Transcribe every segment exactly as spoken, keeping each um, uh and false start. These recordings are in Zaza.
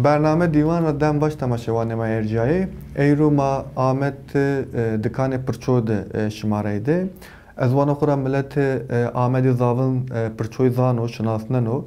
Bername Dîwan ra dem baş temaşewanê ma ercayê. Eyro ma Amed, e, dikanê pirço de, e, şima reyde. Ez wana xwu ra miletê, e, Amedî zafin, e, pirçoyî zano, şinasneno.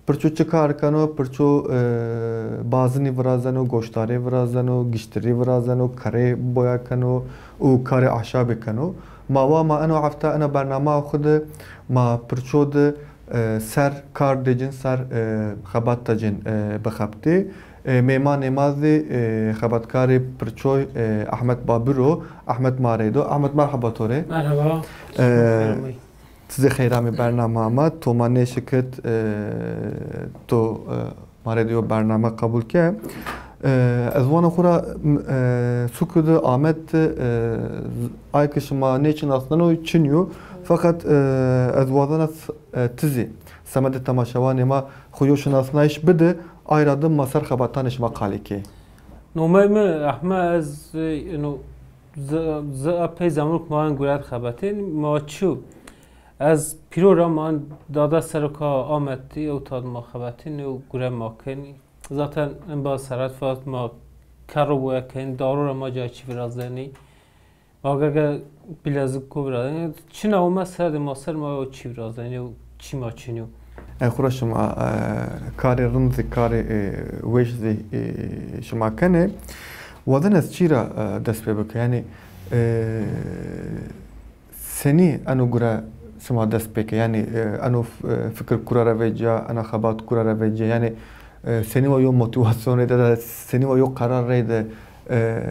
Pirço çi kar keno? Pirço, e, bazinî virazeno, goştarê virazeno, giştirî virazeno, kerê boya keno û karê ehşabê keno. Ma wa ma eno hefta ena bernama xwu de ma pirço de, e, ser kar de cin, ser, e, xebat de cin, e, bixebitê. E, mêmanê ma zî, e, xebatkarê pirçoy, e, Ahmet Babir o. Ahmet ma rê do. Ahmet, merheba to rê. Merheba. E, Şima xeyr amey. Ti zî xeyr amê bernama ma. To ma nêşikit, e, to, e, ma rê de yo bername qebul ke. E, ez wana xwu ra, m-, e, suku de Amed, e, z-, ay ke şima nêçinasneno çin yo. Feqet, e, ez wazena s-, e, ti zî semedê temaşewanê ma xwu yo şinasnayîş bide, ay ra de ma ser xebatanê şima qalê kê. Nomey mi Ehme, ez, e, ino, zi, zi epey zemanok ma en gure de xebetên, ma çi yo? Ez pîro ra ma dada seroka Amed dî, ew tad ma xebetîn, ew gure ma kenî. Zaten en ba seret vat ma kerro boya kenî, daro ra ma cayê çî virazenî. Ma gege bileziko virazenî. Çina ome ser de ma ser ma ew çî virazenî, ew çî ma çinî yo. E, xura şima, e, karê rind zî, karê, e, weş zî, e, şima kenê. Wazen ez çî ra, e, dest pê bike? Yanî, e, senî eno gure şima dest pê ke? Yanî, e, eno f-, e, fikir kura ra vecîya, ena xebat kura ra vecîya? Yanî, e, senî wa yo motîvasyonê de, de senî wa yo qerar reyde, e,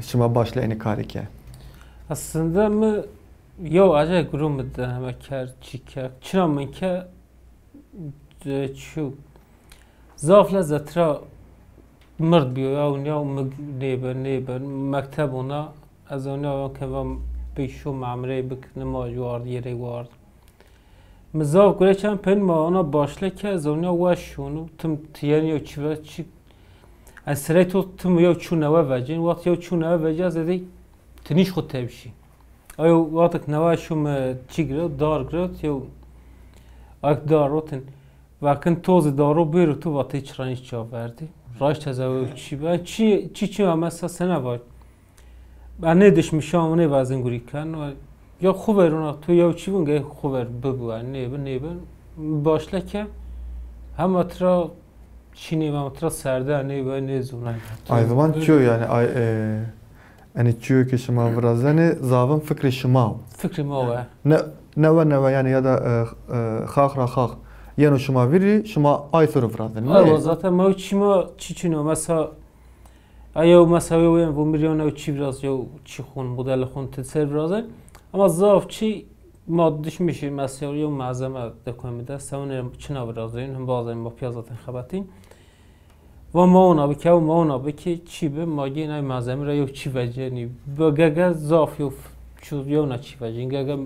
şima başle enî karî ke? Aslında mi yo aca guru mi de heme kerd, çî kerd. Çina min ke, e, çû. Zaf lezet ra mird bîyo ya, û nîya mi nêbe, nêbe. Mekteb ona, ez ona ke va bî şo memrey bik, nimaj ward, yerê ward. Mi zaf gure çend pen ma ona başle ke ez ona weş şunu, tim tiyen yo çi ve çi. Ez sirey to tim yo çu newe vecin, waqt yo çu newe vecin, ez edî tinîş xu tevşî. Ayo wextek newe şum, e, çî girewt, dar girewt, yew ak dar rotin. Vekin tozê daro bêro tu vatê çirayîş ça verdî. Raşt ez ew çî ben. Çî, çî çî mesela sene var. Ben ne dişmişan, ne vezin gurî ken. Ya xu ver ona tu yew çî vun, gey xu ver bibu, yani nêbi, nêbi. Başle ke hema tira çî nêbi, hema tira serde nêbi, nêzûna. Ay zaman çiyo yani, ay, e, Enê çîyo ke şima virazenê, zavin fikrê şima o. Fikrê ma o, e. Ne, newe newe, yanî ya da, e, e, xax ra xax yeno şima vîrî, şima ay ser o virazenê. Ay, nê? Zaten ma çî ma çî çin o. Mesela, ay yew mesela yew yen vumir yew new çî viraz, yew çî xun, model xun ti ser virazen. Ama zaf çî ma dişmişî mesela yew malzeme de koyme de, sewne çina virazen, him bazen ma pîya zaten xebetîn. Va ma ona bike, ew ma ona bike, çî bi, ma gên ay malzeme ra yew çî vecenî. Bi gege zaf yew f-, çû yew na çî vecin. Gege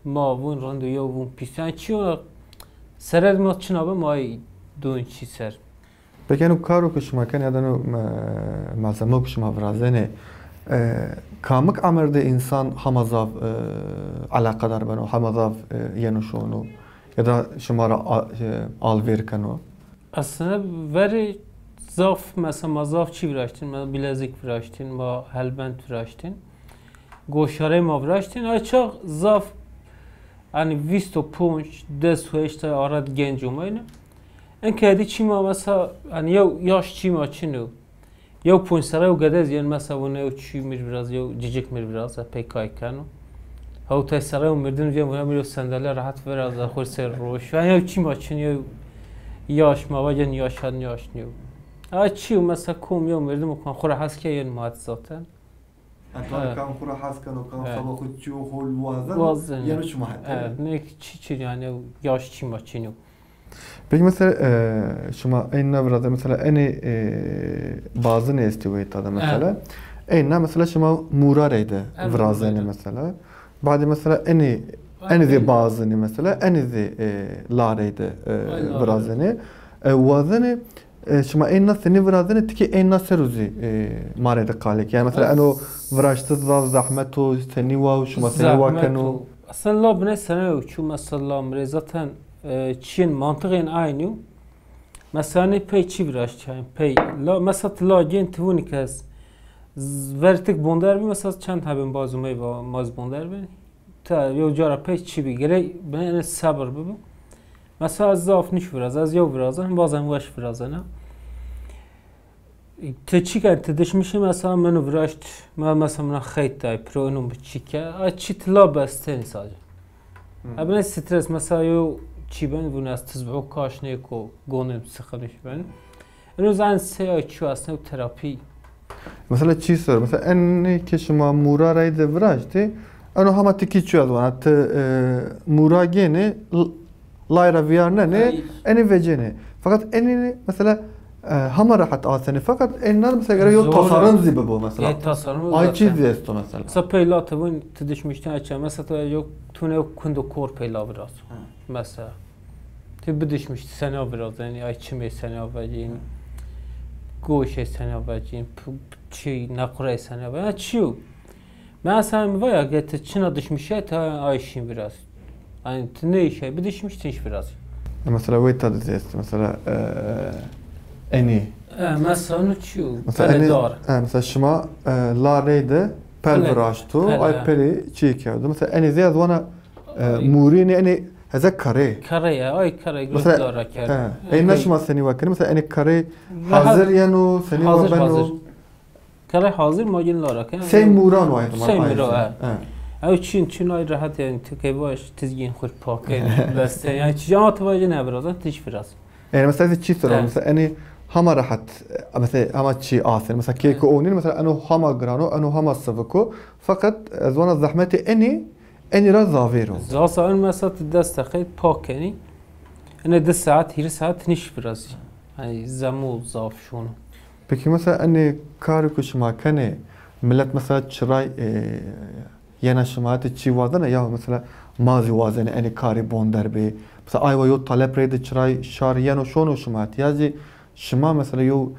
ma vûn rind û yew vûn pîs. Yani çî ona sere de ma çina bi ma ay dûn çî ser. Peki eno karo ke şima kenê ya da eno, e, malzemo ke şima virazenê, e, kamik emir de însan hema zaf, e, eleqedar beno, hema zaf, e, yeno şono ya da şima ra a-, e, alvêr keno? Aslında verê zaf, mesela ma zaf çî viraştîn, ma bilezik viraştîn, ma helbent viraştîn, goşarê ma viraştîn. Ay çax zaf, hani vîst û ponc, des û heşt ay arad genc omayne. Enke edî çî ma mesela, hani yew yaş çî ma çin o. Yew ponc serre yew gedez yen mesela vûne yew çî mir biraz, yew cicik mir biraz, e, pey kay keno. Hewtay serre yew mirdin vîyen vûne mir yew sendalye rahat viraz, e, xur ser roş. Yani yew çî ma çin, yew yaş ma vacen yaşan yaş niyo. A çî mesela kom yew mirdim o kan xura hes ke yen mat zaten. Hatta kan xura hes keno, kan seba xu çî hol wazen, wazen, yeno şima hete. Evet, ne çî çî yani yaş çî ma çin o. Peki mesela, e, şima ey na virazenê, mesela enê, e, bazinê estî weyta de mesela. Ey na mesela şima mûra reyde virazenê mesela. Badê mesela enê, enê zê bazinê mesela, enê zê, e, lareyde, e, virazenê. E, wazenê, e, şima ey na senî virazenê, tikê ey na ser o zî, e, ma reyde qalê ke. Yani mesela eno viraştiş zaf zehmet o, senî wa, şima senî wa keno? Zehmet o. Aslında la bine sene o, çû mesela la mi rê zaten, e, çîyên mantiqên aynî yo. Mesela nê pey çi viraşt, yanî pey la, mesela ti la gên ti vûnî ke ez z-, vertik bonder bî, mesela çend hebên bazû mey va ma zî bonder bin. Ta yew cara pey çi bî, gerek binê sebir bibi. Mesela ez zaf nîş viraz, ez yew virazan, bazen weş virazena. Ti çi ken, ti dişmişî mesela mino viraşt, ma mesela mina xeyt day, piro ino bi çi ke, a çi ti la bestenî sadece. Ebine stres mesela yew çi ben vûn ez tizbiho kaş nêko, gonim sıkılmış ben. Eno zan se ay çu aslında terapî. Mesela çi sor, mesela enî ke şima mûra rey de viraştî, eno hama ti kî çu ez vana, ti, e, mûra gênê, l-, lay ra viyarnenê, enî vecênê. Fakat enî mesela, e, hama rehet asenê. Fakat enî nar mesela gere yo tasarruf zî bibo mesela. Ay çi zî esto mesela. Mesela peyla ti vûn ti dişmiştî açe. Mesela ti yo tune kundo kor peyla viraz. Mesela. Ti bidişmiş sena viraz, yanî ay çimê sena vecîn, goşê sena vecîn, p-, p-, çi, nequrey sena vecîn, çi yo. Mesela mi vaya ke ti çina dişmişe ta ay şîn viraz. Yanî ti nê işe bidişmiş ti nîş viraz. E, mesela wey ta de zî est, mesela, e, enî. E, mesela nu çi yo? Mesela enî, dar. E, mesela şima, e, la rey de pel viraşto, ay pelî çi kerdo. Mesela enî zî ez vana E, mûrînê enê heze karê. Karê ya, ay karê mesela, gurutlara kerd. He, ey na şima senî wa kenê? Mesela enê karê hazir yeno, senî wa beno? Hazir. Karê hazir ma gin lara kenê. Sey mûran wa yeno. Sey mûra, he. Ew çin, çin ay rehet yanî, ti key baş, tizgîn xur pake, beste. Yanî çi ama ti vajin ne biraz, tiş biraz. Yanî mesela ez çi sor, mesela enê hama rehet, mesela hama çi asen. Mesela kê ke onîn, mesela eno hama girano, eno hama siviko. Fakat ez vana zehmetê enî Enî ra zavêr o. Zasa en mesela ti des deqe pak kenî. Ene di saet, hîrê saet nîş virazî. Yanî zemo zaf şono. Peki mesela enê karê ku şima kenê, milet mesela çiray, e, yena şima ti çi wazena ya mesela ma zî wazenê enê karê bonder bê. Mesela aywa yo talep reyde çiray şar yeno şono şima ti ya zî Şima mesela yo,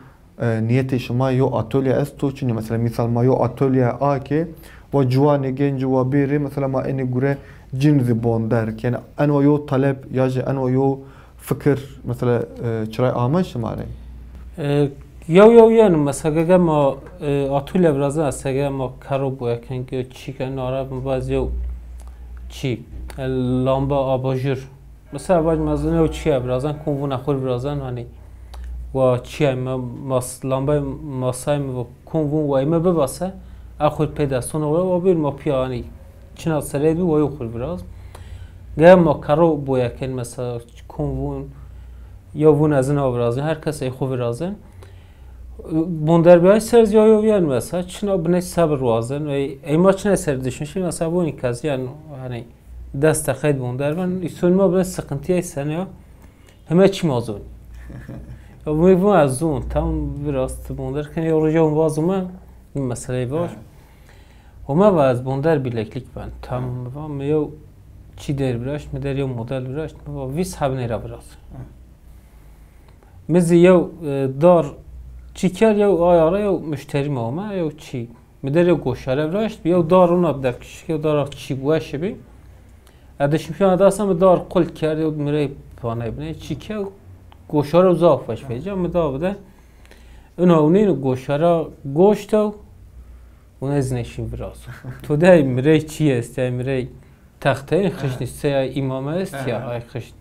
e, niyetê şima yo atolye esto, çunî mesela mîsal ma yo atolye a ke wa ciwanê genci wa bêrê, mesela ma enê gure cin zî bonder kenê, enwa yo talep ya jî enwa yo fikir mesela, e, çiray ame şima rê? E, yew yew yeno mesela ge ma, e, atolye virazena, sege ma karo boya ken, ge çî ken, ara mi vaz yew çî, e, lamba abajur. Mesela vaj ma zî new çîye virazan, kom vûna xwu virazan, hanî wa çîyay mi, mas-, lambay masay mi va kom vûn way mi bibase, a xwu pê destona wa, wa bir ma pîya hanî çina serey bi wa yo xwu viraz. Ge ma karo boya ken mesela kom vûn, ya vûn ez ina virazin, her kes ey xwu virazin. Bonderbîyay ser zî ya yo vîyen mesela, çina biney sebir wazin, ey, ey ma çina ser dişmişî mesela vûnî kes, yanî, hanî, des deqeyî bonder ben. Îson ma bine sıkıntıya sene ya. Heme çî ma zon. Ya bu, bu ez zon. Tam biraz ti bonder ken ya roja un vazo ma meseleyi var. Homa va ez bonder bileklik ben. Tam va mi yew çî der viraşt, mi der yew model viraşt, mi va vîst heb ney ra viraz. Mi zî yew, e, dar çî kerd, yew ay ara yew muşterî ma ome, yew çî. Mi der yew goşare viraşt, yew dar ona dekişik, yew dara çî weşi bî. Ez de şimşan dasa mi dar qul kerd, yew mirey panay bine. Çî ke goşare zaf weş vêca, mi da bide. Ina unîn goşara goşt ew, un ez nêşîn viraz. To de mirey çî est, mirey Texteyê xişnî seya îmame est ya, ay xişn.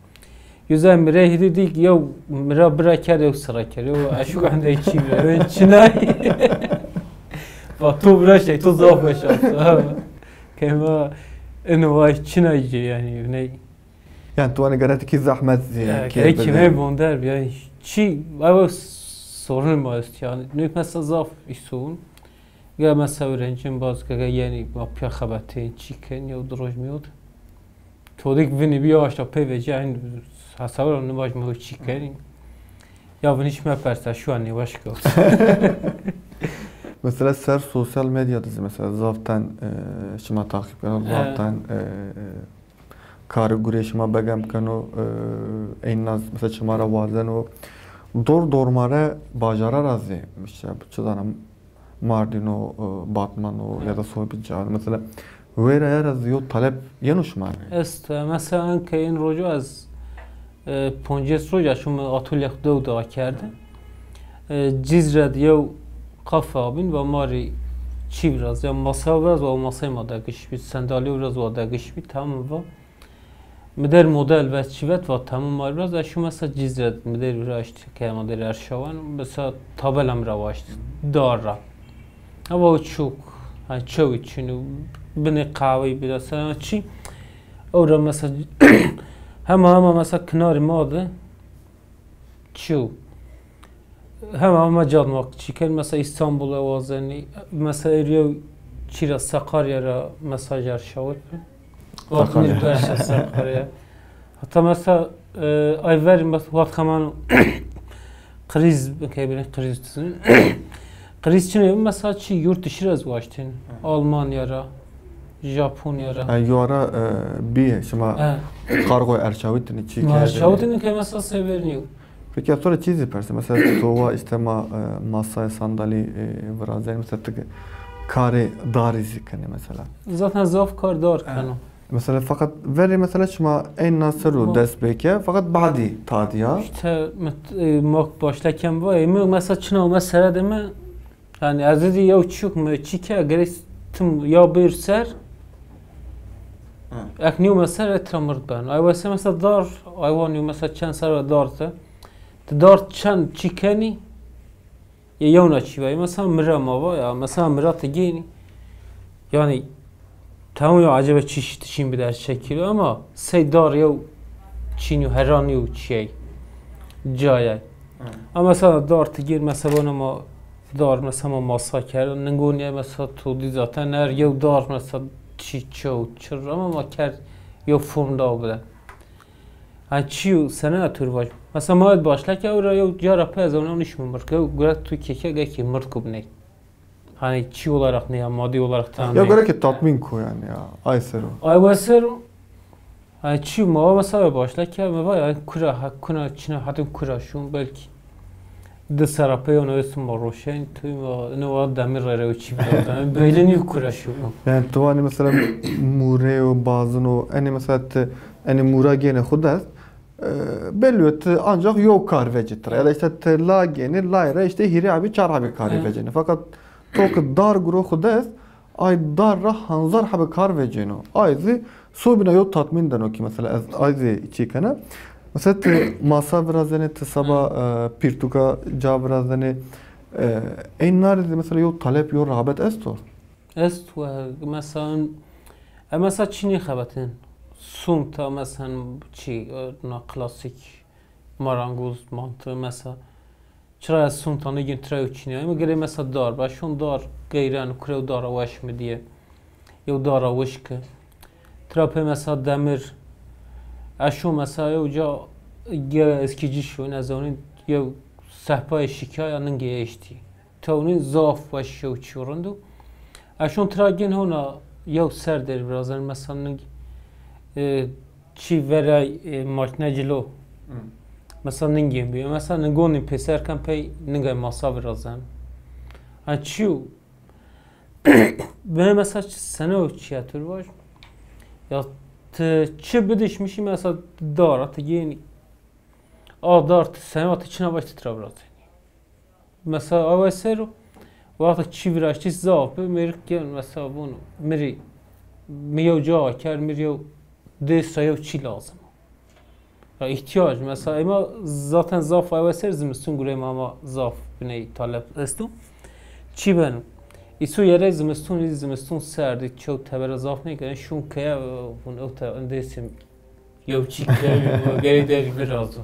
Yuza mirey hidî dî yew mira bira kerd, yew sira kerd. Yew eşuk endey çî bira. Ön çinay. Va to bira şey, to zaf weş ast. Kema eno vay çinay ci yanî, ney. Yanî tu vanî gere ti kî zehmet zî kê bide. Kîme bonder yanî çî, ew sorun ma est yanî. Ney mesela zaf îson. Ge mesela öğrencim baz ge, ge yenî ma pîya xebetên çî ken, yew di roj mi yod. Todik vinî bî yavaş da pey vecî, eyn hesabira nimaj mi çî kenî. Ya vinî şime persa şu an nêweş kewt. Mesela ser sosyal medya de zî mesela zaften, e, şima takip keno, zaften, e, e, karê gurê şima begem keno, e, eynaz mesela şima ra wazeno. Dor dormare bajara ra zî, işte, çi zana, Mardîn o, e, Batman o ya da Soybî Cihad. Mesela wêra ya ra zî yo talep yeno şima rê? Est, e, mesela enke in rojo ez E, poncês roja şûme atolye xwu dew de akerde. E, Cizre de yew kafe abîn, va ma rê çî viraz, ya masa viraz, wa masayê ma degiş bî, sendalyo viraz wa degiş bî, tamam va. Mi der model vet çî vet, va tamam ma rê viraz, ez şû mesela Cizre de, mi der viraşt, ke ma der Erşawen, mesela tabela mi ra waşt, dar ra. Ama o çok, ha, çewi çin û binê qehweyî bî ra, sena çî. Ewra mesela hema hema mesela kinarê ma de çi yo. Hema hema cad ma çî ken, mesela Îstanbul e wazenî, mesela êrî yew çî ra Sakarya ra mesaj erşawit bi. Waqt Sakarya. Nîr berşa Sakarya. Hatta mesela, e, ay verî mes-, waqt heman kriz, ke bîne kriz tizin. Kriz çinê, mesela çi yurt dışı ra ez waştên. Almanya ra, Japonya ra. Ha, yo ara, e, bîye, şima kargo erşawitînî çî kerdêne? Ma erşawitînî ke mesela sever nîyo. Peki, ez to ra çî zî persê. Mesela to va îşte ma, e, masayê sandalî, e, virazenî. Mesela ti karê darî zî kenê mesela. Zaten zaf kar dar keno. Mesela feqet verê mesela şima ey na ser o dest pêke, feqet badî tadîya. Îşte mi, e, ma başla kem va, e, mi mesela çina ome sere de mi, yanî ez zî yew çîk mi çî ke gerek tim ya bêr ser, ek nîyo me ser e tira mird ben. Ay wese mesela dar, aywan yo mesela çend ser dar te. Ti dar çend çî kenî, Yê yewna çî vayî, mesela mira ma va ya, mesela mira ti gênî. Yanî tamam ya, ecebe çi şî ti şîn bide ez çekî ro, ama sey dar yew çîn yo, heran yo çîyey, cayey. Ama mesela dar ti gêr, mesela bona ma dar, mesela ma masa kerd, ningonîye mesela to dî zaten her yew dar mesela çî çew çir, ama ma kerd yew form da bide. Ha, çi yo, sene ya tu vaj. Mesela ma başla ke ewra yew cara pey ez ona nişmi mird. Ke gure tu keke ge ki mird ku biney. Hani çi olarak ne ya, maddi olarak ta. Ya ne? Gure ki tatmin ku yani ya. Ay sero. Ay ve sero. Ha, çi ma mesela başla ke me va ya kura ha, kuna çina hatun kura şun belki. Di sera pey ona ösün ma roşen, tu ma ne va demir re çi bi. Böyle ni kura şun. Yani tu hani mesela mure o bazın o, hani mesela te, hani mura gene xu dest, e, belli ti ancak yew kar vecî tira. Ya da işte ti la gênî, lay ra işte hîrê hebî, çar hebî karî vecînî. Fakat to ki dar guro xu dest, ay dar ra hanzar hebî kar vecîno. Ay zî sobîna yew tatmîn deno ki mesela ez ay zî çî kena. Mesela ti masa virazenê, ti seba, e, pîrtuka ca virazenê, e, ey narî zî mesela yew talep, yew rağbet esto? Esto, e, mesela, e, mesela çi nêxebetin. Sunta mesela çi, e, na klasîk marangoz, mantı mesela. Çira ez sunta nêgên tira yew çînî. Ema gerê mesela dar, ba şon dar geyren, kurew dara weş mi diye. Yew dara wişki. Tira pê mesela demir. Ez şon mesela yew ca ge eskîcî şon, ez onî yew sehpayê şikaya ningê eştî. Tewnî zaf weş yew çî rind o. Ez şon tira gên hona yew ser der virazen, mesela ning, e, çî verey, e, makîne cilo. Mesela ningên bîyo. Mesela ningonî pêser ken pey ningay masa virazen. Ha çi yo? Bine mesela çi sene o çîya tu vaj. Ya ti çi bidişmişî mesela dara ti gênî. A dar ti sene ti çina vaj ti tira virazenî. Mesela awe ser o, wexta çî viraştî zaf bi, mêrik gel mesela vûn, mi rê, mi yew ca kerd, mi rê yew dêsa yew çî lazim o. Ya îhtîyac, mesela ema zaten zaf awe ser zimistûn gurê ma, ma zaf biney talep esto. Çî beno? Îso yerey zimistûn, zimistûn serdî, çew tebera zaf nêkenê, şûn keye, vûn ew te, dêsê mi. Yew çî kewî, gerek der virazo.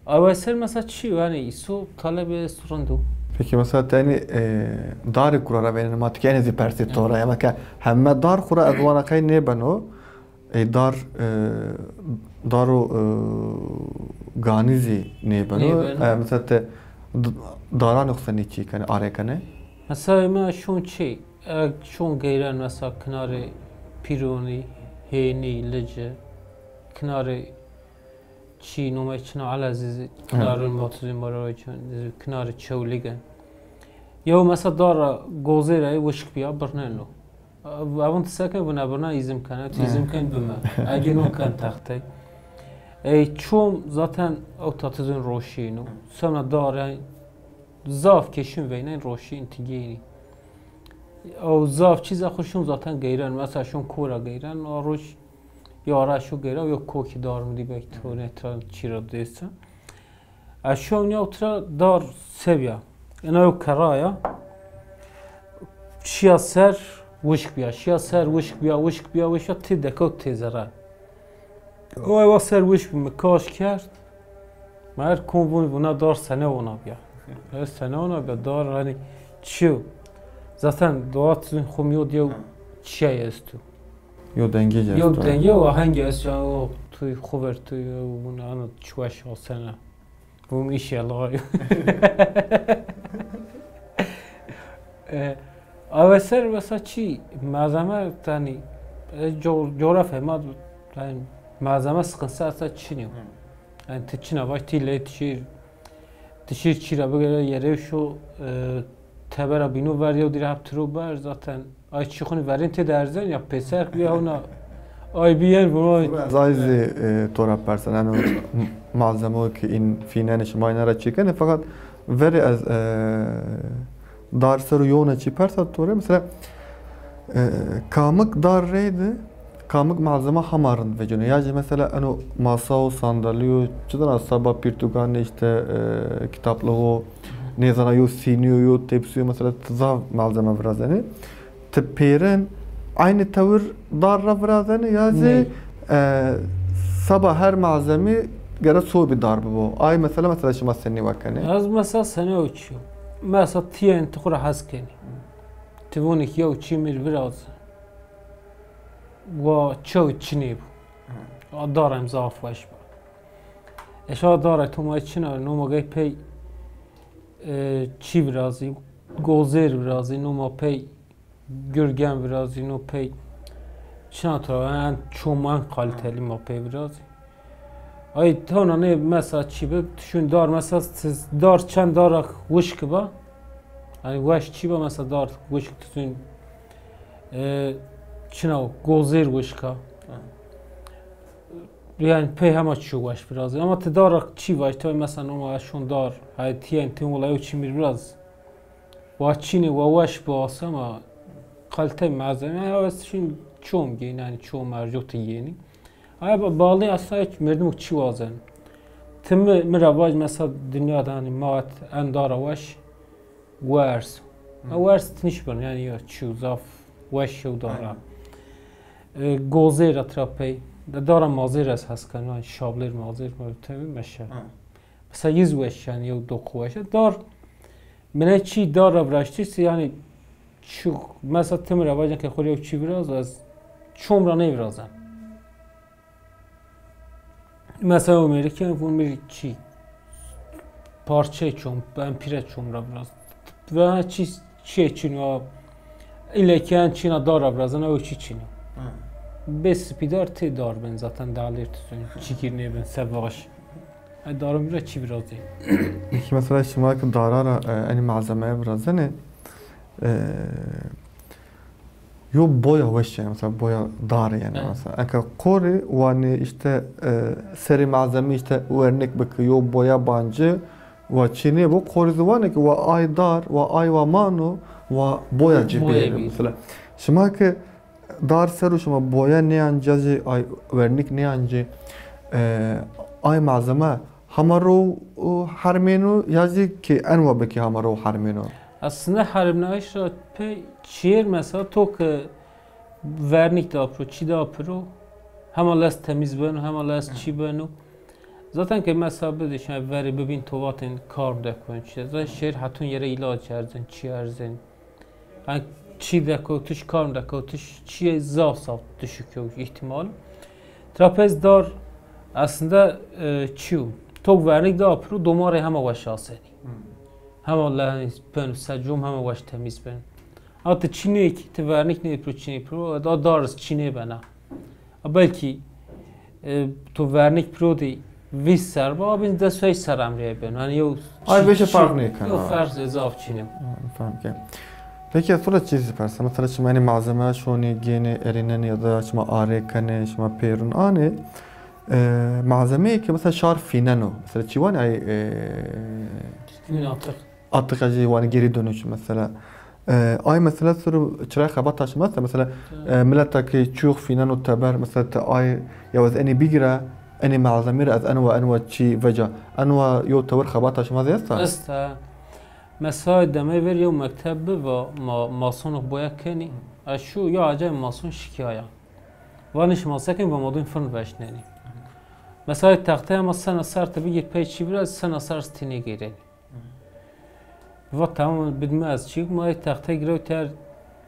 Awe ser mesela çi yo? Yanî îso talebê esto rind o. Peki mesela tenî, e, darê kura ra vênenê ma, ti kenê zî persê to ra. Ema ke heme dar xu ra ez vana qey nêbeno. E, dar, e, daro, e, ganî zî nêbeno. Nêbeno. E, mesela te d-, daranê xu senî çî kenê, arêkenê? Mesela ema şûn çi? E, şûn geyren mesela kinarê Pîronî, Hênî, Lici, kinarê çî nomey çina Elezîzî, kinarê Matuzî Marawe çin, kinarê Çewlîge. Yew mesela dara gozêre wişk bîya birneno. Evin ti se ken, vina birna îzim kene, tu îzim ken bime. Ege no ken textey. Ey çom zaten ew tatizin roşîn o. Semna dar, yanî zaf ke şin veynen roşîn ti gênî. Ew zaf çîza xo şun zaten geyren. Mesela şun kora geyren. O roj ya ra şo geyra yo kokî dar mi dî belkî to ne tra çî ra dêsa. Ez şon ya tira dar seviya. Ena yo kera ya. Şiya ser wişk biya, şiya ser wişk biya, wişk biya, wişk biya, tê deko tê zere. O ewa ser wişk bi mi kaş kerd. Ma her kom vun vuna dar sene ona biya. Her sene ona biya dar hani çiyo. Zaten doğa tizin xum yo diyo çiye estu. Yo dengê ci Yo esto. Dengê û ahengê esto, yani o tu xu ver tu yo, vun ana çi weş asena. Vun inşallah. E, Awe ser mesela çi malzeme, yani, e, co-, coğrafya ma, yani, malzeme sıkıntısı aslında çin yok. Yani ti çina baş ti le tişir, tişir çira bigere yere şu, e, tebera binu ver yo dire hep tiro ber zaten. Ay çi xuni verin tê derzen ya pêser biya hona ay biyen bunu. Ez ay zî, e, to ra persen, eno malzemo ki în fînenê şima îna ra çîkenê, feqet verê ez, e, dar ser û yewna çî persa to rê, mesela, e, kamik dar reyde, kamik malzemo hema rind veceno. Ya jî mesela eno masa û sandalî û çi dana seba pîrtuganê işte, e, kitaplığı, nêzana yo sînî yo, yo tepsî yo, mesela ti zaf malzeme virazenê. Ti pêrin aynı tewir dar ra virazenê ya zî, Ney. e, seba her malzemî gere sobî dar bibo? Ay mesela, mesela şima senî wekenê? Ez mesela senî uçîyo. Mesela ti yen ti xu ra hes kenî. Ti vonî ki yew çî mi rê viraz. Wa çew çinê bu. Wa dar em zaf weş bu. Eşa dara to ma çina, no ma gay pey, e, çî virazî, gozêr virazî, no ma pey gurgen virazî, no pey çina to ra, en çom en kaliteli ma pey virazî. Ay tona ne mesela çî bi, tişun dar mesela s-, dar çend darak wişk ba. Yani weş çî ba mesela dar wişk tişun, e, çina gozêr wişk a. Yani pey hema çî weş virazî. Ama ti darak çî vaj, ti mesela noma şon dar. Hay ti yen ti wela yo çî mi rê viraz. Wa çinê wa weş bi asama kalite malzeme. Ya ez şin çom gênî, yani çom erco ti gênî. Ay ba-, bağlı aslında merdim çî wazen. Ti mi, mi ra vaj mesela dinya de hani maat en dara weş. Wers. Ha, wers tiniş bin, yani ya çî zaf weş yew dara. E, gozêr ra tira pey. De dara mazêr ez hes ken, yani şablêr mazêr, ma tevî meşe. Mesela yiz weş, yani yew doqu weş. Dar, mine çî dar ra viraştî se, yani çi, mesela ti mi ra vajen ke xo rê yew çî viraz, ez çom ra nêvirazem. Mesela Amerîkan vun mi çî parçeyê çom, ben pîre çom ra viraz. Ve çî, çîyê çin o. Île ki en çina dar ra virazena, o çî çin o. Bê sipîdar tê dar ben zaten dalêr tizon. Çikîr nêben, se vaş. Ay darım vira çî virazê. Peki mesela şima ki dara ra, e, enî malzemeye virazenê, e, yo boya weş yani, mesela boya dar yani mesela. Eke qorî wanê işte, e, serê malzeme işte wernik biki, yo boya bancî wa çinê bo, qorî zî wanê ki wa ay dar, wa ay wa mano, wa boya ci bêrî mesela. Şima ki dar ser û şima boya nêancî, ay wernik nêancî, e, ay malzeme hema ro hermêno ya zî ki en wa bikî hema ro hermêno? Aslında hermnayîş ra pey çîyêr mesela to ke vernik da piro, çî da piro, hema lez temîz beno, hema lez çî beno. Zaten ke mesela bidê şima verê bibîn to vatên karm dekon çî. Zaten şêr hetun yere îlac erzên, çî erzên. Yani çî dekewtiş, karm dekewtiş, çîyê zaf zaf düşük yo ihtimal. Trapez dar aslında, e, çî yo. Tok vernik da piro, domarê hema weş asenî. Hema lehî ben secom hema weş temîz ben. Ati çî nê ki, ti vernik nê piro, çî nê piro, da dar iz çî nêbena. A, belkî, e, to vernik piro dî vîst ser ba, abin des û heşt ser emrê ben. Hani yew Ay çî, beşe çî, farq nêkena. Yew ferq zaf çin o. Ha, fehm ke. Peki, ez to ra çî zî persa. Mesela şima enî malzeme şonî gênê erînenî ya da şima arê kenê, şima pêrun anê. E, malzemeyê ke mesela şar fîneno. Mesela çi wanî ay, e, Min atir. Atik jî wanî geri dönüş mesela. E, ay mesela suru çira xebata şima esta mesela, e, mileta ke çîyo fîneno teber mesela ti ay ya ez enî bigîra, enî malzemeyî ra ez enwa enwa çî veca. Enwa yo tewir xebata şima zî esta? Esta. Mesela demê ver yew mekteb bi va ma, masonok boya kenî. Ez şû ya acayip mason şikîyaya. Vanî şima se kenî, va ma dûn firn veşnenî. Mesela texteyê ma sena ser ti bigîr pey çî viraz, sena ser ti nêgêrenî. Va tamam, bidme ez çî, ma ê texteyê girewt ter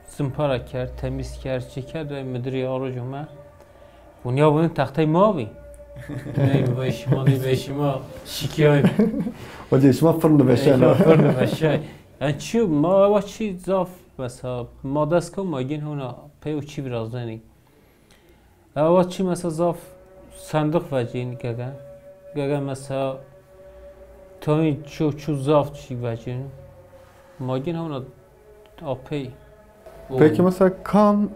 zimpara kerd, temîz kerd, çî kerd, ve mudirî a roj ome. Vûn ya vûn texteyê ma bî. Ney, vay şima ney, vay şima şikîyayî. Hocam şima firn veşena. Şima firn veşay. Yani çi, ma ewa çî zaf mesela ma dest ke ma gên hona pey û çî virazenî. Ewa çî mesela zaf sendiq vecîn gege. Gege mesela tawîn ço ço zaf çî vecîn. Ma gên hona apey. Peki mesela kam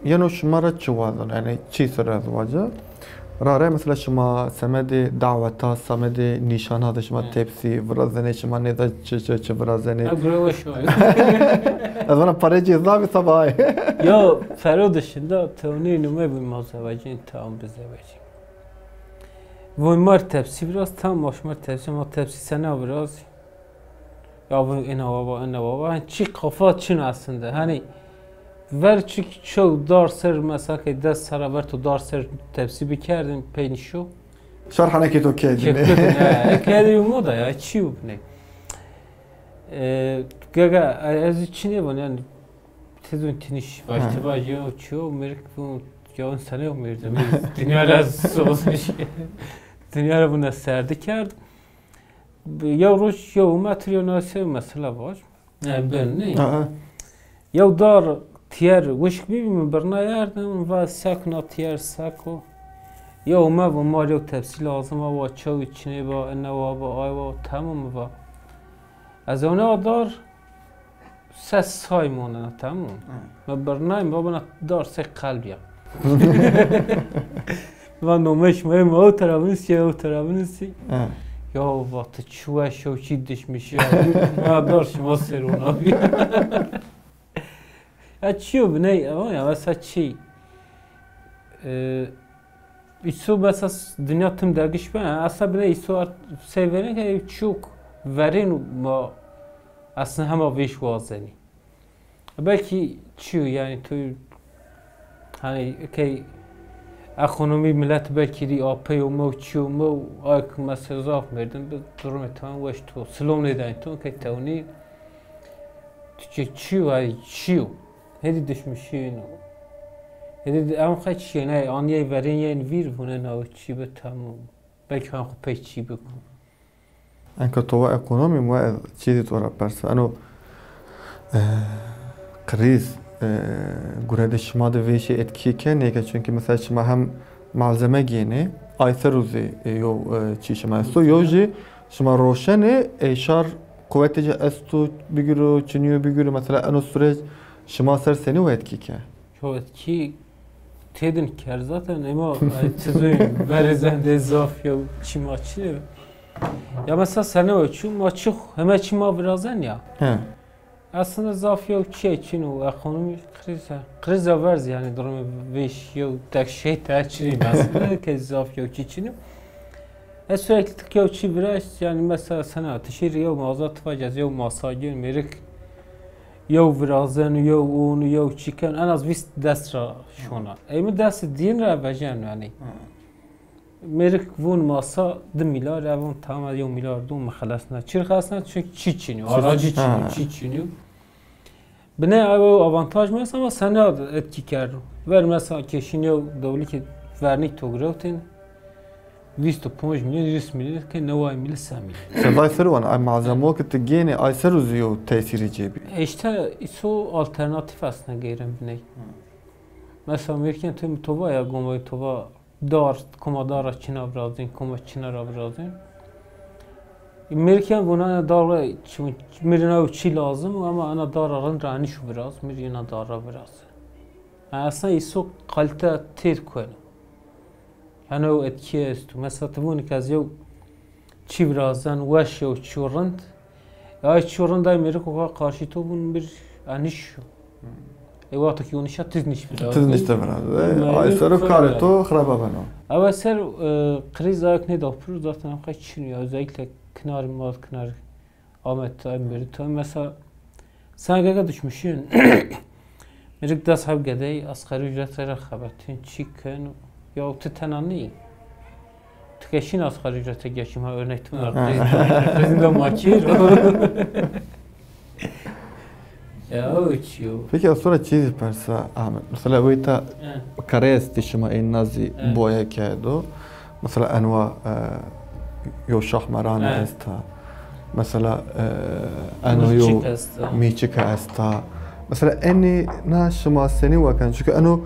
yeno şima ra çi wazeno? Yani çi sir ez waca? Rare mesela şima semedê daweta, semedê nîşana de şima tepsî virazenê, şima nêda çi çi çi virazenê. Ha, gure weş o. Ez vana parê cezabî sabay. Ya fero dışında tewnî nume bu ma zewecîn, tam bi zewecîn. Vun mar tepsî biraz, tam ma şima tepsî, ma tepsî sena biraz. Ya bu ena baba, ena baba. Hani çi kafa çin aslında. Hani ver çi çok dar ser mesela ki des sera ver tu dar ser tepsî bikerdin peynî şu. Şar hanekê to kerdin. Kekudin, he, kedi moda ya, çi yok ne. E, gaga, ez çi ne van yani, tezun tiniş, başta baş ya, çi o, merik bu, ya on sene yok merdim. Dünya lazım olmuş. Dünya buna serdi kerd. Yew roj yew ome, tir yew nase mesela var. E, ben ne? Ha, ha. Yew dar tiyer wişk bîbî, mi birna yerdim, va sekna tiyer seko. Yew ome va mar yew tepsî lazim a, va çaw çinê va, ene va, va ay va, tamam va. Ez ona dar ses say monena, tamam. Hı. Mi birnayim, va bana dar se qelb ya. Va nomê şima yê, ma ew tera binusî, ew tera binusî. Hı. Ya va ti çi weş o, çi dişmiş ya. Ma dar şima ser ona bî. Ya çi yo biney, ama ya mesela çi? E, îso mesela s-, dinya tim dergiş ben. Aslında biney îso art-, sey verên ke çok verên ma aslında hema vêş wazenî. Belkî çi yo yani tu hani key ekonomî millet belkî rî apey û mew çi yo mew ay ki mesela zaf merdin bi durumê tamam weş to. Silom nêdayn to key tewnî tu çi çi yo ay çi yo. Hêdî dişmişîn o. Hêdî em xwe çi yo ne aniyê verên yên vîr vûne naw çi bi tamam. Belkî em xwe pey çi bikun. Enka to va ekonomî, mi ez çî zî to ra persa. Eno, e, krîz, e, gure de şima de vêşî etkî kenê ke, çünkü mesela şima hem malzeme gênê, ay ser û zî, e, yo, e, çî şima esto, yo jî şima roşenê, e, şar quwetê ci esto bigiro, çinîyo bigiro, mesela eno süreç şima ser senî etkî ke? Yo etkî têdin kerd zaten, ema, e, çizoyîn verê zendê zaf ya çî ma çinê. Ya mesela sene o çû, ma çi, heme çî ma virazen ya. He. Aslında zaf yew çî çin o, ekonomî kriz a. Kriz a verz yani durumu vêş yew tek şey te çinî aslında ke zaf yew çî çin o. E, sürekli tik yew çî viraş, yani mesela sene tişîr yew mağaza tifacaz, yew masagin, mêrik yew virazen, yew ûn, yew çîken, en az vîst dest ra şona. Ey mi dest dîn ra vejeno yani. Mêrik vûn masa di mîlyar, ev vûn tamam yew mîlyar dûn mi xelesna. Çir xelesna? Çünkü çî çinî, aracî çinî, çî çinî. Biney ew avantaj mi esta ama sena etkî kerdo. Ver mesela keşîn yew dewlikê vernî to girewtên, vîst û ponc milyon, yüz milyon ke neway milyon, se milyon. Sevay ser wan, ay malzemo ke ti gênê, ay ser û zî yew tesîrê cêbî. E, işte, îso alternatîf aslında geyren biney. Mesela Amerîkan tu mi to va ya, gomay to va dar, koma dara çina virazên, koma çina ra virazên. Amerîkan vûna dara çi, mirîna ew çî lazim, ama ana dara rind ra nîşo viraz, mirîna dara viraz. Yani aslında îso kalite têr kueno. Heno etki esto. Mesela ti vûnî ke ez yew çî virazen, weş yew çîyo rind. Ya ay çîyo rind ay mêrik o ka karşî to vûn bir eniş. E wexto ki o nişa tiz niş virazen. Tiz niş de virazen. E, ay ser o karê to xiraba beno. Ewe ser, e, kriz ayek nêda pir zaten em qey çin ya. Özellikle kinarî ma, kinarî Amed tay, Mêrik tay. Mesela sen gege düşmüşün. Mêrik des heb gedey asgari ücret ra xebetîn, çî ken, ya ti tena nî. Ti ke şîn asgari ücrete geçîn, ha, örnek tu ver. Krizîn de makîr. Ya o çîyo. Peki ez to ra çîzî persa Ahmet. Mesela weyta kare estî şima ê nazî boye kerdo. Mesela enwa, e, yo şahmerane esta. Mesela, e, eno yo mîçike esta. Mesela enî na şima senî weken? Çünkü eno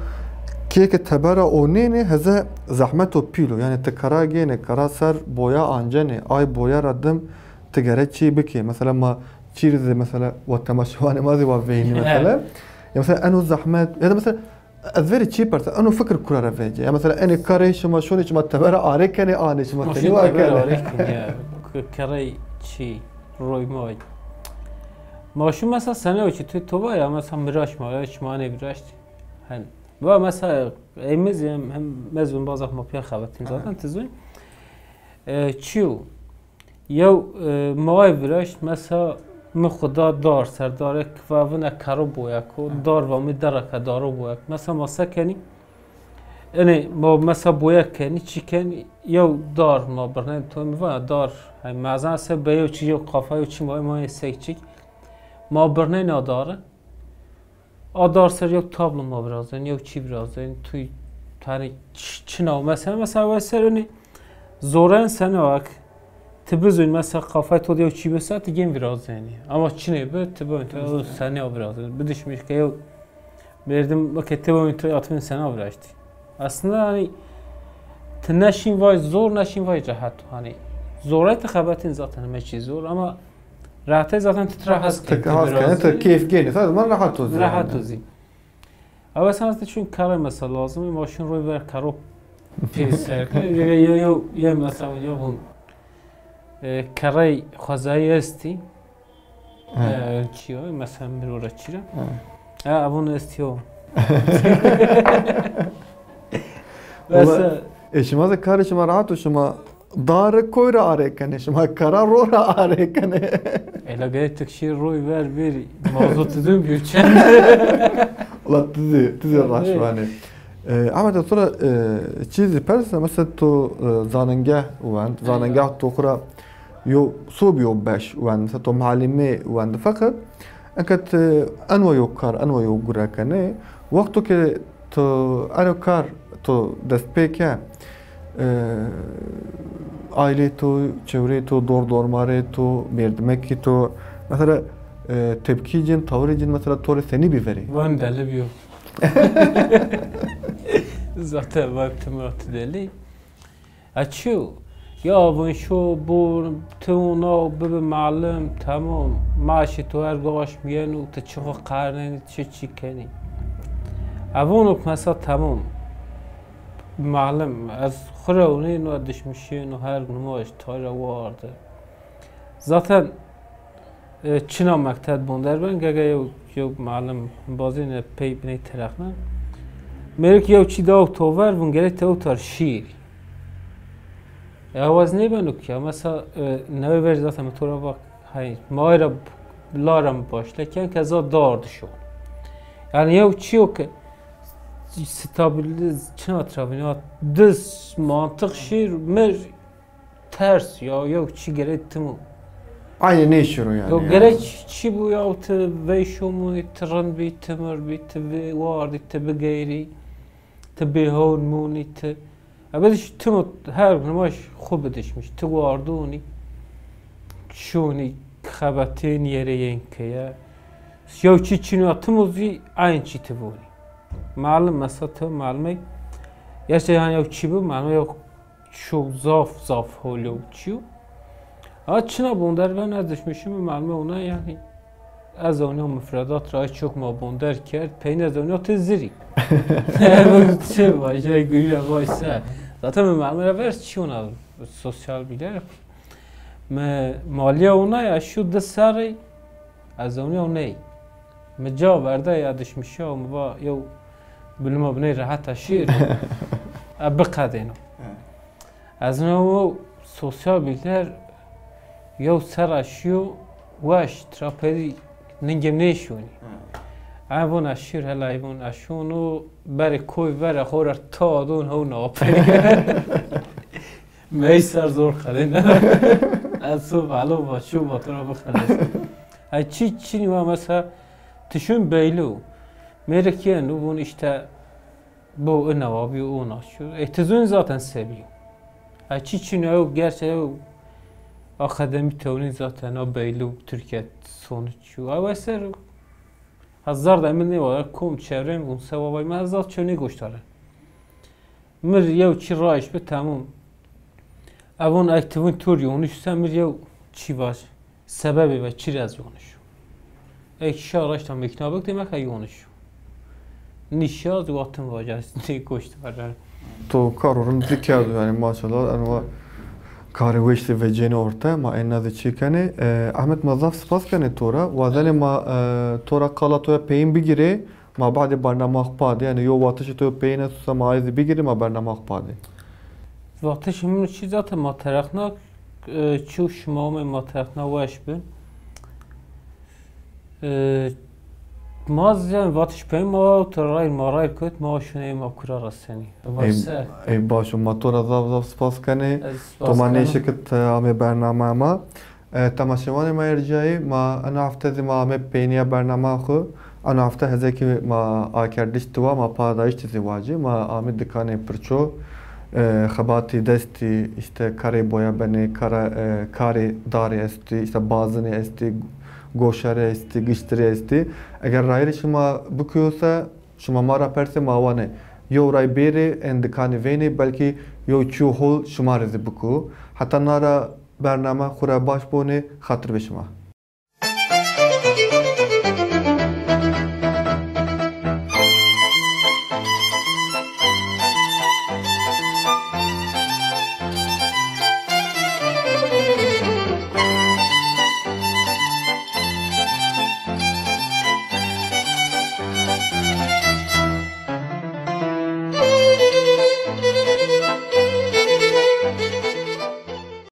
kê ke tebera o nênê heze zehmet o pîl o. Yani ti kara gênê, kara ser boya ancenê. Ay boya ra dim ti gere çî bikê. Mesela ma çî rê zî mesela wa temaşevanê ma zî wa veynî mesela. Ya mesela eno zehmet ya da mesela ez verî çî persa, eno fikir kura ra vecê? Ya mesela enê karê şima şonê şima tebera arê kenê, anê şima senî wa kenê? Arê kenê ya. K-, kerey çî, roymay. Ma şu mesela sene o çî tu toba ya mesela miraş ma ya şima anê viraştî. Hen. Va mesela ey mi zî hem, hem mezun bazak ma pîya xebetîn zaten ti zûn. E, çîyo. Yew, e, maway viraşt, mesela mi xwu da dar ser, darek va vine kero boyek o, dar va mi dereke daro boyek. Mesela ma se kenî? Enê ma mesela boyek kenî, çi kenî? Yew dar ma birnenî, to mi va dar, hey, mezan se be yew çi, yew qafa, yew çi ma, ma sek çik. Ma birnenî a dare. A dar ser yew tablo ma virazenî, yew çî virazenî, tu, hani ç-, çina o mesela, mesela we ser enî zoren sene o, ek ti bizûn mesela qafay to de yew çî bise, ti gên virazenî. Ama çinê bi, ti bibên to sene o virazenî. Bidişmiş ke yew merdim, ke ti bibên to atmin sene o viraştî. Aslında hani ti neşîn vay zor, neşîn vay rehet. Hani zorey ti xebetîn zaten heme çî zor ama rehetey zaten ti tira hes kenî. Ti hes kenî, ti keyf gênî, ti zaman rehet o zî. Rehet o zî. Ew esas de çün kare mesela lazim, ma şun roy ver karo pêser. Yo, yo, yo, yo, mesela, yo, bu, e, kerey xwezayî estî. E, çi yo, mesela, mirora çira. Ha, avun estî yo. Mesela, e, şima de karê şima rehet o, şima Dare koy ra arê kenê, şima kara ro ra arê kenê. Ela gerek tek şî roy ver verî. Mazot didin bir çend. Ula ti zî, ti zî raşt vanê. E, Ahmet, to ra, e, çîzî persa, mesela to, e, zanengeh wend, zanengeh to xwu ra yo sob yo beş wend, mesela to malimê wend. Feqet eke ti enwa yo kar, enwa yo gure kenê, wexto ke to eno kar to dest pê ke, e, aîlê to, çewrê to, dor dormarê to, mêrdimekî to, mesela, e, tepkî cin, tawirê cin mesela to rê senî bî verê? Van deli bîyo. Zaten van tim ra ti delî. E çi yo? Ya vun şo bûn, ti wina bibi malim, temam. Maaşê to her gaş miyeno, ti çi xwu qernenî, ti çi çi kenî. E vûn ok mesela temam. Malim, ez xwu ra winî no dişmişî no her nimaj tayra wardi. Zaten, e, çina mekteb bonder ben, gege yew, yew malim bazîne pey biney terexne. Mêrik yew çî daw to ver, vun gerek te ewtar şîrî. E, awaz nêbeno ki ya. Mesela, e, newe ver zaten mi to ra vak, hay, ma ra laram başle ken ke za dar dişon. Yani yew çî yo ke stabil, çina travîna, diz, mantiq şîr, mir, ters ya, yew çî gerek tim o. Aynî nêşiro yani. Yo, gerek çî bû ya, ti veyşo mûnî, ti rind bî, ti mir bî, ti vê wardî, ti bigeyrî, ti bêhewn mûnî, ti. Ebe de tim o, her nimaj xwu bidişmiş. Ti wardûnî, şûnî, xebetên yerê yên keye. Yew çî çin ya, tim o zî aynî çî ti vûnî. Malim mesela ti malimey. Gerçi yani yew çî bû, malimey yew Çok zaf, zaf hol o çîyo. A çina bonder ben, ez dişmişim, malume ona yani. Ez ona mufredat ra çok ma bonder kerd. Peynî ez ona te zirî. Çi vajay gurî ra vay se. Zaten mi memura ver çi ona sosyal bilgiler. Mi maliya ona ya şu di serrî ez ona ney. Mi ca verda ya dişmişa mi va yew bilima biney rehet şiir. E biqedêno. Ez no sosyal bilgiler yew serra şiyo weş, trapedî ningem nêşonî. Evon eşir hela evon eşono berê koy vere xo ra ta don hew nape. Mey ser zor xelêne. Ez so valo va şu va to ra bixeles. Ay çi çin wa mesela tişun beylu. Mêrik yenu vun işte bu ina wa bi ona şu. E tizun zaten sebi. Ay çi çin o gerçi o akademi tewni zaten o beylu Türkiye sonuç şu. Ay weser hazar da min ne var kom çevrem un se wa vay ma zat çöne goştare. Mir yew çi rayş bi, tamam. Evon ektivin tur yonuş se mir yew çi var. Sebebi ve çi rez yonuş. Ek şa raşta mekna bik demek ha yonuş. Nişaz vatin vaca ne goşt var. To karo rind zî kerdo yanî maşallah enwa karê weş de vecêne orte ma êna de çi kenê. E, Ahmet ma zaf spas kenê to ra. Wazenê ma e, to ra qala to ya peyin bigirê. Ma badê bernama xo padê, yanî yo vatişê to peyîn esto se ma ay zî bigirî, ma bernama xo padê. Vatişê min çi zaten ma terexna e, çi şima omê ma terexna weş bin. E, ma zî yanî vatiş pey ma to rayr ma rayr kut ma şunê ma kura ra senî. Ey, ey baş o, ma to ra zaf zaf spas kenê. To ma nêşikit amê bernama ma. E, temaşevanê ma ercayî, ma ena hefte zî ma ame peynîya bernama xwu. Ena hefte hezekî ma akerdiş tiwa, ma padayîş ti zî wacî. Ma amî dikanê pirço, e, xebatî destî, îşte karê boya benê, kara, e, karê darê estî, îşte bazinê estî, goşerê estî, giştirê estî. Eger rayîrê şima bikuyo se, şima ma ra persê ma wanê. Yew ray bêrê, ên dikanî vênê, belkî yew çîyo hol şima rê zî bikuyo. Heta na ra bername xwu ra baş bonê, xatir be şima.